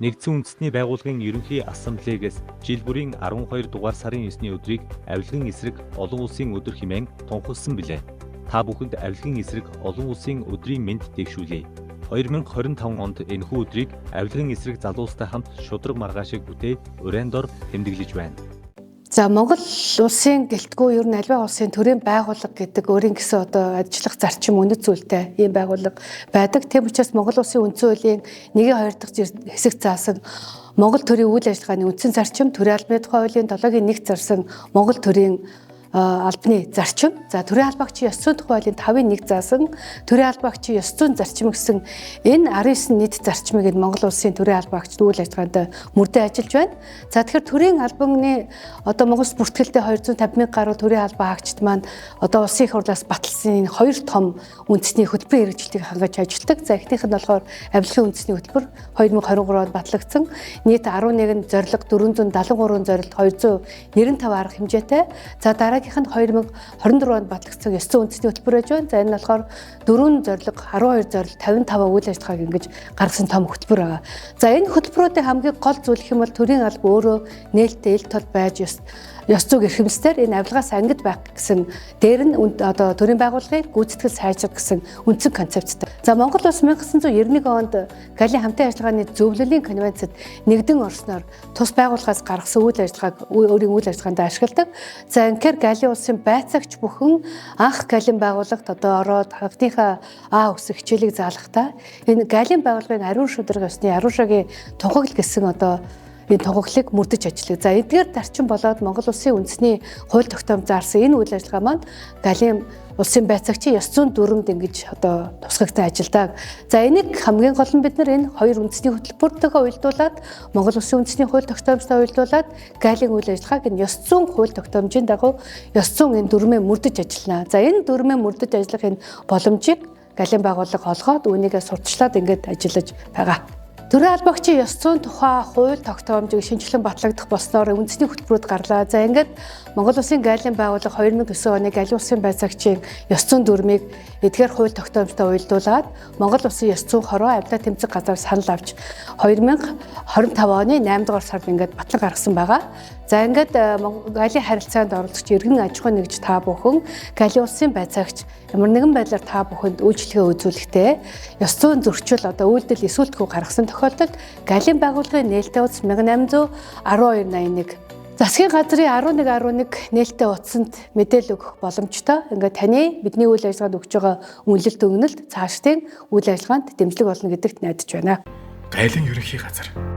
Нэгдсэн үндэстний байгууллагын ерөнхий ассамблеэгээс жил бүрийн 12 дугаар сарын 9-ний өдрийг авилгын эсрэг олон улсын өдөр хэмээн тунхагласан билээ. Та бүхэнд авилгын эсрэг олон улсын өдрийн мэнд дэвшүүлье. 2025 онд энэхүү өдрийг авилгын эсрэг залуустай хамт шударга маргаашийг бүтээ урайн дор тэмдэглэж байна. За, Монгол улсын гэлтгүй ер нь альва улсын төрийн байгууллага гэдэг өөрийн гэсэн одоо ажиллах зарчим, үнэт зүйлтэй ийм байгууллага байдаг. Тийм учраас Монгол улсын үндсэн хуулийн 1-2 дахь хэсэг заасан Монгол төрийн үйл ажиллагааны үндсэн зарчим, төрийн албаны тухай хуулийн 7-гийн 1 зарсан Монгол төрийн албаны зарчим. За, төрийн албаагчийн ёс зүйн тухай хуулийн 5-ын 1 заасан төрийн албаагчийн ёс зүйн зарчим гэсэн энэ 19 нийт зарчмыг энэ Монгол улсын төрийн албаагчид үйл ажиллагаанд мөрдөн ажиллаж байна. За, тэгэхээр төрийн албаны одоо Монгол улс бүртгэлтэй 250 мянган гаруй төрийн албан хаагчид маань одоо улсын их хурлаас баталсан энэ хоёр том үндэсний хөтөлбөрийн хэрэгжилтийг хангаж ажилладаг. За, эхнийх нь болохоор авилгын үндэсний хөтөлбөр 2023 онд батлагдсан. Нийт 11 зорилго, 473 зорилт, 295 арга хэмжээтэй. За, дараагийнх нь 2024 онд батлагдсан ёс зүйн үндэсний хөтөлбөр байж байна. За, энэ нь болохоор 4 зорилго, 12 зорилт, 55 үйл ажиллагааг ингэж гаргасан том хөтөлбөр байгаа. За, энэ хөтөлбөрүүдийн хамгийн гол зүйл гэх юм бол төрийн алба өөрөө нээлттэй, ил тол байж ёс зүйг эрхэмсдээр энэ авилгаас ангид байх гэсэн дээр нь одоо төрийн байгууллагын гүйцэтгэл сайжрах гэсэн үндсэн концепцтэй. За, Монгол улс 1991 онд Галийн хамтын ажиллагааны зөвлөлийн конвенцэд нэгдэн орсноор тус байгууллагаас гаргасан үйл ажиллагааг өөрийн үйл ажиллагаанд ашигладаг. За, инхээр Галийн улсын байцаагч бүхэн анх Галийн байгууллагт одоо ороод анхныхаа А өсөх хичээлийг заалахдаа энэ Галийн байгууллагын ариун шударга ёсны ариун шагийн тунхаглал гэсэн одоо энэ тунхаглалыг мөрдөж ажиллая. За, эдгээр зарчим болоод Монгол улсын үндэсний хууль тогтоом заарсан энэ үйл ажиллагаа маань Галийн улсын байцаагчийн ёс зүйн дүрмэнд ингэж одоо тусгагдсан ажилдаг. За, энийг хамгийн гол нь бид нар энэ хоёр үндэсний хөтөлбөртэйгээ уялдуулаад, Монгол улсын үндэсний хууль тогтоомжтой уялдуулаад, Галийн үйл ажиллагааг энэ ёс зүйн хууль тогтоомжийн дагуу ёс зүйн энэ дүрмээ мөрдөж ажиллана. За, энэ дүрмээ мөрдөж ажиллах энэ боломжийг Галийн байгууллага олгоод үүнийгээ сурталчлаад ингэж ажиллаж байгаа. Төрийн албаагчийн ёс зүйн тухай хууль тогтоомжийг шинэчлэн батлагдах болсноор үндэсний хөтөлбөрүүд гарлаа. За, ингээд Монгол Улсын Галийн байгууллага 2009 оны Галийн улсын байцаагчийн ёс зүйн дүрмийг эдгээр хууль тогтоомжтой уялдуулаад Монгол Улсын ёс зүйн хороо авилга тэмцэх газар санал авч 2025 оны 8 дугаар сард ингээд батлан гаргасан байгаа. За, ингээд Галийн харилцаанд оролцогч иргэн аж ахуйн нэгж та бүхэн, Галийн улсын байцаагч ямар нэгэн байдлаар та бүхэнд үйлчилгээ үзүүлэхдээ ёс зүйн зөрчил, одоо үйлдэл эсүүлтгүй гаргасан тохиолдолд Галийн байгууллагын нээлттэй утас 1800 1281, засгийн газрын 11 11 нээлттэй утсанд мэдээлэл өгөх боломжтой. Ингээд таны бидний үйл ажиллагаанд өгч байгаа үнэлэлт өгнөлт цаашдын үйл ажиллагаанд дэмжлэг болно гэдэгт найдаж байна. Гайлын ерөнхий газар.